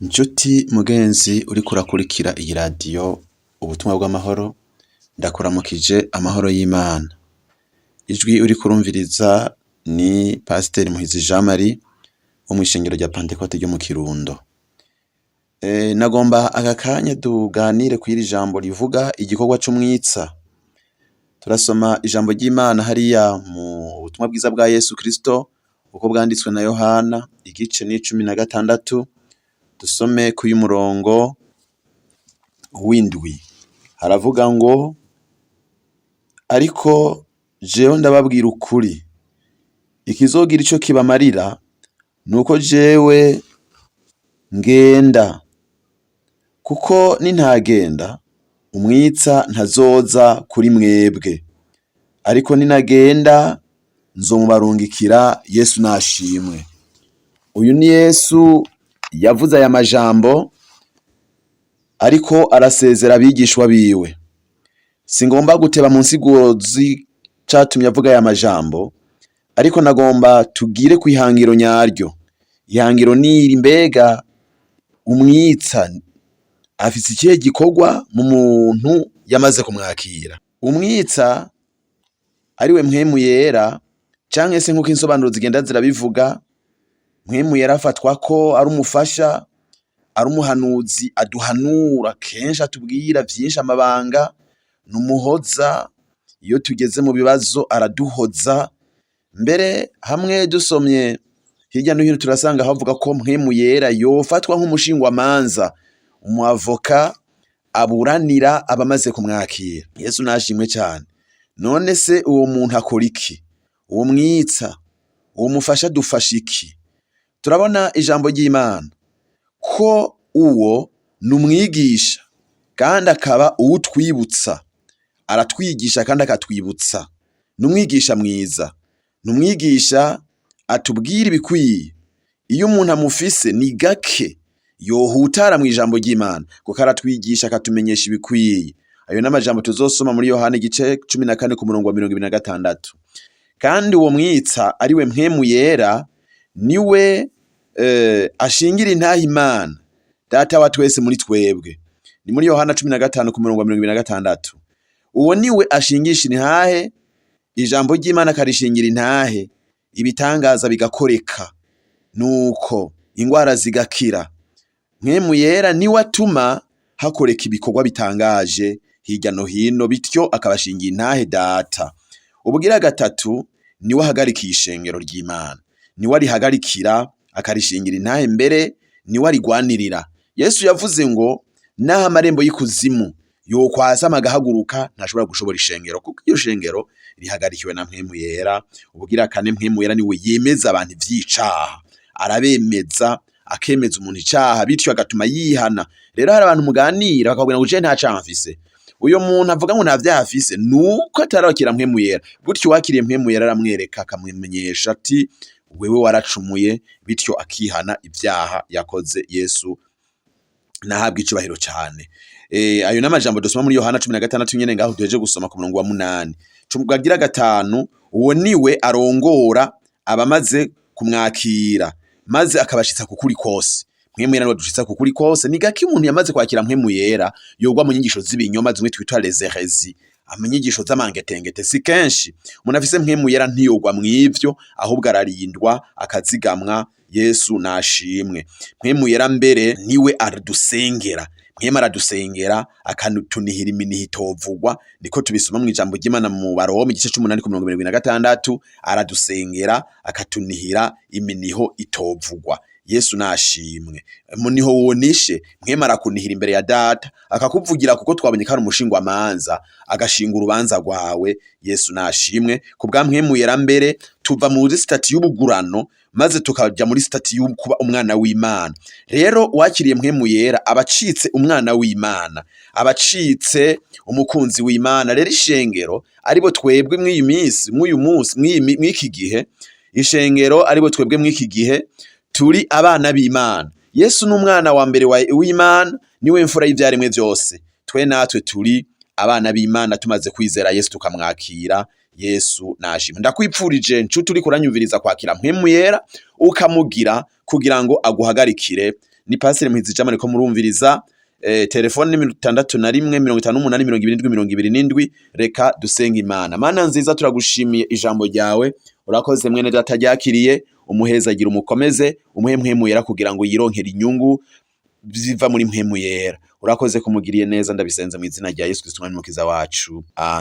Ncuti mugenzi uriko urakurikira iyi radiyo ubutumwa bw'amahoro, ndakuramukije amahoro y'Imana. Ijwi uriko urumviriza ni Pasiteri Muhizi Jean Marie wo mw'ishengero rya Pantekote ryo mu Kirundo. Nagomba aka kanya tuganire kw'iri jambo rivuga igikorwa c'umwitsa. Turasoma ijambo ry'Imana hariya mu butumwa bwiza bwa Yesu Kristo uko bwanditswe na Yohana, igice ni 16, dusome kuyu murongo w'indwi. Haravuga ngo: ariko jewe ndababwira ukuri, ikizogira ico kibamarira nuko jewe ngenda, kuko nintagenda umwitsa ntazoza kuri mwebwe, ariko ninagenda nzomubarungikira. Yesu nashimwe. Uyu ni Yesu yavuze aya majambo ariko arasezera abigishwa biwe. Singomba guteba mu nsiguro z'icatumye avuga aya majambo, ariko nagomba tugire kw'ihangiro nyaryo. Ihangiro niri: mbega umwitsa afise ikihe gikorwa mu muntu yamaze kumwakira? Umwitsa ariwe Mpwemu Yera, canke se nkuko insobanuro zigenda zirabivuga, Mpwemu Yera afatwa ko ari umufasha, ari umuhanuzi aduhanura kenshi, atubwira vyinshi, amabanga, n'umuhoza. Iyo tugeze mu bibazo araduhoza. Mbere hamwe dusomye hirya no hino turasanga havuga ko Mpwemu Yera yofatwa nk'umushingwamanza, umuavoka aburanira abamaze kumwakira. Yesu nashimwe cane. None se uwo muntu akora iki? Uwo mwitsa, uwo mufasha dufasha iki? Turabona ijambo ry'Imana ko uwo ni umwigisha kandi akaba uwutwibutsa. Aratwigisha kandi akatwibutsa. Ni umwigisha mwiza, ni umwigisha atubwira ibikwiye. Iyo umuntu amufise ni gake yohutara mw'ijambo ry'Imana, kuko aratwigisha akatumenyesha ibikwiye. Ayo n'amajambo tuzosoma muri Yohana igice 14 ku murongo wa 26. Kandi uwo mwitsa ariwe Mpwemu Yera niwe ashingira intahe Imana Data wa twese muri twebwe. Ni muri Yohana 15 ku murongo wa 26. Uwo niwe ashingisha intahe ijambo ry'Imana, akarishingira intahe, ibitangaza bigakoreka, nuko ingwara zigakira. Mpwemu Yera niwe atuma hakoreka ibikorwa bitangaje hirya no hino, bityo akabashingira intahe Data. Ubugira gatatu, niwe ahagarikiye ishengero ry'Imana, niwe arihagarikira akarishingira intahe, mbere niwe arigwanirira. Yesu yavuze ngo naho amarembo y'ikuzimu yokwasama agahaguruka, ntashobora gushobora ishengero, kuko iyo shengero rihagarikiwe na Mpwemu Yera. Ubugira kane, Mpwemu Yera niwe yemeza abantu ivy'icaha, arabemeza, akemeza umuntu icaha, bityo agatuma yihana. Rero hari abantu muganira bakabwira ngo je nta caha mfise. Uyo muntu avuga ngo nta vyaha afise nuko atarakira Mpwemu Yera. Gutyo uwakiriye Mpwemu Yera aramwereka, akamumenyesha ati wewe waracumuye, bityo akihana ivyaha yakoze. Yesu nahabwa icubahiro cane. Ayo n'amajambo dusoma muri Yohana 16 nyene ngaho duheje gusoma ku murongo wa 8. Tugagira gatanu, uwo niwe arongora abamaze kumwakira maze akabashitsa kukuri kose. Mpwemu Yera niwe adushitsa kukuri kose. Ni gake umuntu yamaze kwakira Mpwemu Yera yogwa mu nyigisho z'ibinyoma zimwe twita les hérésies, amanyigisho z'amangetengete. Si kenshi. Umuntu afise Mpwemu Yera ntiyogwa mw'ivyo, ahubwo ararindwa, akazigamwa. Yesu nashimwe. Mpwemu Yera mbere niwe adusengera. Mpwemu aradusengera, akatunihira iminiho itovugwa, niko tubisoma mw'ijambo ry'Imana mu Baroma igice c'umunani ku mirongo 76. Aradusengera, akatunihira iminiho itovugwa. Yesu nashimwe. Muniho wonishe, Mpwemu arakunihira imbere ya Data, akakuvugira, kuko twabonye ko ari umushingwamanza, agashinga urubanza rwawe. Yesu nashimwe. Ku bwa Mpwemu Yera mbere tuva muri statut y'ubugurano maze tukaja muri statut yo kuba umwana w'Imana. Rero uwakiriye Mpwemu Yera aba acitse umwana w'Imana, aba acitse umukunzi w'Imana. Rero ishengero aribo twebwe mw'iyi minsi, mw'uyu munsi, mw'iki gihe, ishengero aribo twebwe mw'iki gihe turi abana b'Imana. Yesu ni umwana wa mbere w'Imana, niwe mfura y'ivyaremwe vyose. Twe natwe turi abana b'Imana tumaze kwizera Yesu tukamwakira. Yesu nashimwe. Ndakwipfurije nshuti uriko uranyumviriza kwakira Mpwemu Yera, ukamugira kugira ngo aguhagarikire. Ni Pasiteri Muhizi Jean ko murumviriza. Telefone ni 61 58 27 27. Reka dusenga Imana. Mana nziza, turagushimiye ijambo ryawe. Urakoze mwene data ryakiriye, umuhezagira, umukomeze, umuhe Mpwemu Yera kugira ngo yironkere inyungu ziva muri Mpwemu Yera. Urakoze kumugiriye neza. Ndabisenze mu izina rya Yesu Kristo, Umwami Mukiza wacu. Amen.